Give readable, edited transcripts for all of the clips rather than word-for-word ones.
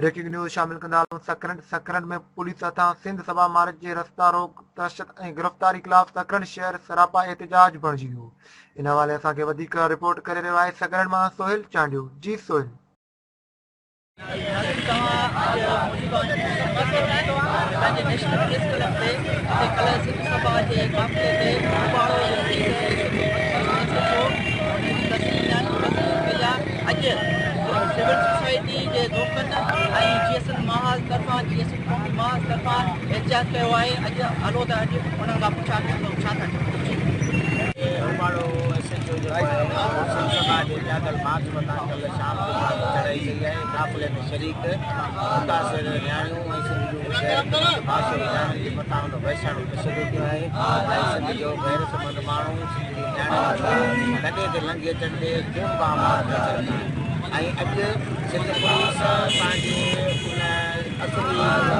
Breaking news شامل ڪندا هلون سڪرنڊ، سڪرنڊ ۾ پوليس هٿان سنڌ سڀا مارچ جي رستا روڪ، تشدد ۽ گرفتاري خلاف سڪرنڊ شهر سراپا احتجاج بڻجي ويو. ان حوالي اسان کي وڌيڪ رپورٽ ڪري رهيو آهي سڪرنڊ مان سهيل چانڊيو جي سهيل. ناظرين توهان اڄ موجود آهيون پنهنجي نيشنل پريس ڪلب تي جتي ڪلهه سنڌ سڀا جي قافلي تي اباڻو جي پوليس ايس ايڇ او ان جي تسليم ڪئي آهي اڄ سول سوسائٽي جي دوستن ۽ جي ايس اين محاذ طرفان جي ايس اين قومي محاذ طرفان احتجاج ڪيو آهي اڄ هلو ته اڄ انهن کان پڇا ڪيون ته ڇا ٿا چون. اوٻاڙو ايس ايڇ او جيڪو آهي اهو سنڌ سڀا جي پيادل مارچ مٿان ڪلهه شام جو پنهنجي چڙهائي ڪئي آهي قافلي ۾ شريڪ متاثر نياڻيون ۽ سنڌ جون غيرتمند باشعور نياڻين جي مٿان هن وحشاڻو تشدد ڪيو آهي ۽ سنڌ جو غيرتمند ماڻهو سنڌ جي نياڻين کي لڏي تي لنگهي اچڻ تي خون بها مار ڪري ڇڏيندا آهن ۽ اڄ سنڌ پوليس پنهنجي ان اصلي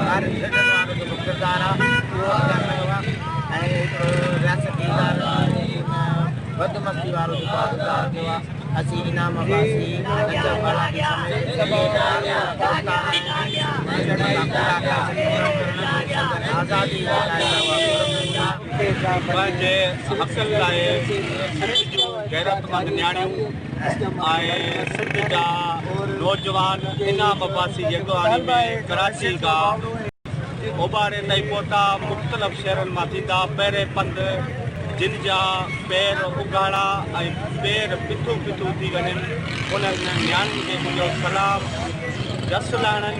ڪارين رڍن وارو جيڪو ڪردار آهي اهو ادا ڪيو آهي ۽ هڪڙو رياستي ادارن جي ان بدمستي وارو جيڪو آهي ڪردار ڪيو آهي اسين انعام عباسي نجف بالاچي سميت گرفتار آهن ۽ انهن مٿان ڪوڙا ڪيس مقرر ڪرڻ ۽ سندن آزادي جي لاء دعويٰ ڀرپور آهي. پنهنجي حقن لاء سنڌ جون غيرتمند نياڻيون ۽ سنڌ جا نوجوان انعام عباسي جي اڳواڻي ۾ ڪراچي کان اوٻاڙي تائين پهتا، مختلف شهرن مان ٿيندا پهرين پنڌ جن جا پير اگهاڙا ۽ پير پٿون پٿون ٿي وڃن انهن نياڻين کي منهنجو سلام جس لهڻن.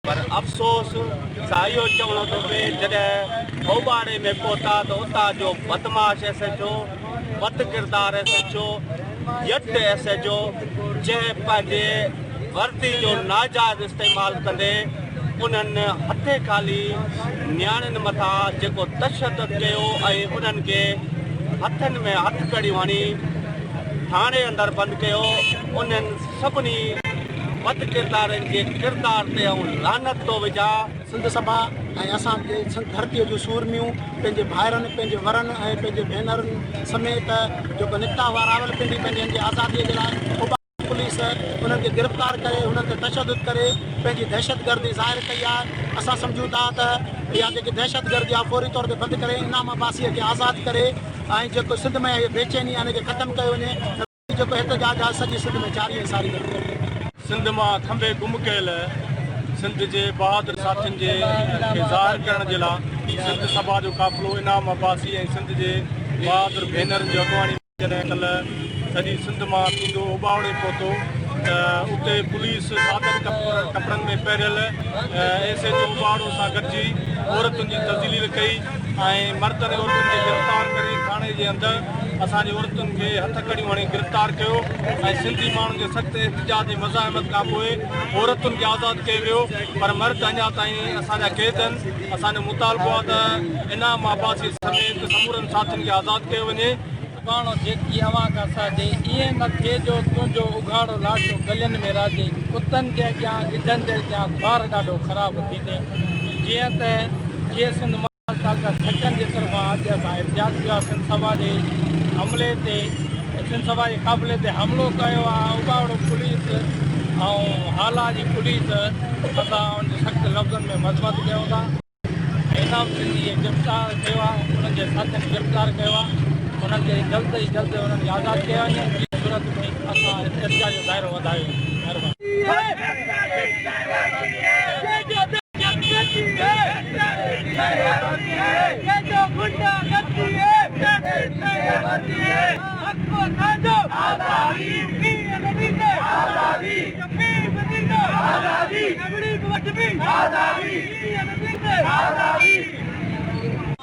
پر افسوس سان اهو چوڻو ٿو پئي جڏهن اوٻاڙي ۾ پهتا ته اتان جو بدمعاش ايس ايڇ او، بدڪردار ايس ايڇ او، ڄٽ ايس ايڇ او جنهن پنهنجي وردي جو ناجائز استعمال ڪندي انهن هٿين خالي نياڻين مٿان جيڪو تشدد ڪيو ۽ انهن کي هٿن ۾ هٿڪڙيون هڻي ٿاڻي اندر بند ڪيو انهن سڀني بدڪردارن جي ڪردار تي آئون لعنت ٿو وجهان. سنڌ سڀا ۽ اسان جي سنڌ ڌرتيء جون سورميون پنهنجي ڀائرن، پنهنجي ورن ۽ پنهنجي ڀينرن سميت جيڪو نڪتا هئا راولپنڊي پنهنجي هن جي آزاديء جي لاء اوباما پوليس انهن کي گرفتار ڪري انهن تي تشدد ڪري پنهنجي دهشتگردي ظاهر ڪئي آهي اسان سمجهون ٿا ته اها جيڪي دهشتگردي آهي فوري طور تي بند ڪري انعام عباسيء کي آزاد ڪري ۽ جيڪو سنڌ ۾ اهي بيچيني آهي ان کي ختم ڪيو وڃي. جيڪو احتجاج آهي سڄي سنڌ ۾ جاري ۽ ساري رهندو. سنڌ مان کنڀي گم ڪيل سنڌ جي بهادر ساٿين جي کي ظاهر ڪرڻ جي لا سنڌ سڀا جو قافلو انعام عباسي ۽ سنڌ جي بهادر ڀينرن جي اڳواڻي ۾ جڏهن ڪلهه سڄي سنڌ مان ٿيندو اوٻاوڙي پهتو ته اتي پوليس سادن ڪپڙن ۾ پهريل ايس ايڇ او اوٻاوڙو سان گڏجي عورتن جي تذليل ڪئي ۽ مردن ۽ عورتن کي گرفتار ڪري ٿاڻي جي اندر اسان جي عورتن کي هٿ ڪڙيون هڻي گرفتار ڪيو ۽ سنڌي ماڻهن جي سخت احتجاج ۽ مزاحمت کان پوء عورتن کي آزاد ڪيو ويو پر مرد اڃا تائين اسان جا قيد آهن اسان جو مطالبو آهي ته انعام عباسي سميت سمورن ساٿين کي آزاد ڪيو وڃي. سڀاڻو جيڪي اوهان کان سهجي، ائين نه ٿئي جو تنهنجو اگهاڙو لاشو گلين ۾ رهجي، ڪتن جي اڳيان، ڳجهن جي اڳيان خوار ڏاڍو خراب ٿيندين. جيئن ته جيئي سنڌ محاذ تعلقه سچن جي طرفان اڄ اسان احتجاج ڪيو آهي سنڌ سڀا جي حملي تي سنڌ سڀا جي قافلي تي حملو ڪيو آهي اٻاوڙو پوليس ۽ هالا جي پوليس اسان ان جي سخت لفظن ۾ مذمت ڪيون ٿا. انعام سنڌي کي گرفتار ڪيو آهي انهن جي ساٿين گرفتار ڪيو آهي انهن کي جلد ئي جلد انهن کي آزاد ڪيو وڃي ٻي صورت ۾ اسان احتجاج جو دائرو وڌايو ويندو مهرباني.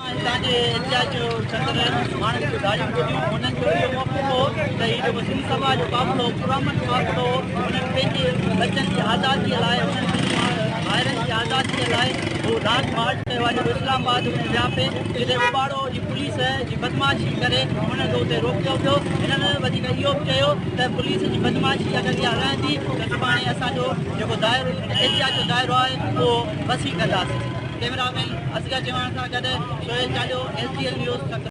هتان جي احتجاج ڪندڙ ماڻهن کي گاريون ڪڍيون هنن جو اهو موقف هو ته هي جيڪو سنڌ سڀا جو قافلو پرامن قافلو هو هنن پنهنجي ٻچن جي آزادي لاء هنن پنهنجي ڀائرن جي آزادي لاء هو لانگ مارچ ڪيو آهي جيڪو اسلام آباد ۾ ويا پئي جتي اٻاڙو جي پوليس جي بدمعاشي ڪري هنن کي اتي روڪيو ويو هنن وڌيڪ اهو به چيو ته پوليس جي بدمعاشي اگر اها رهندي ته سڀاڻي اسان جو جيڪو دائرو احتجاج جو دائرو آهي اهو وسيع ڪنداسين. ڪئميرا مين اصغر جيواڻ سان گڏ Sohail Chandio, S D L news, Sukkur.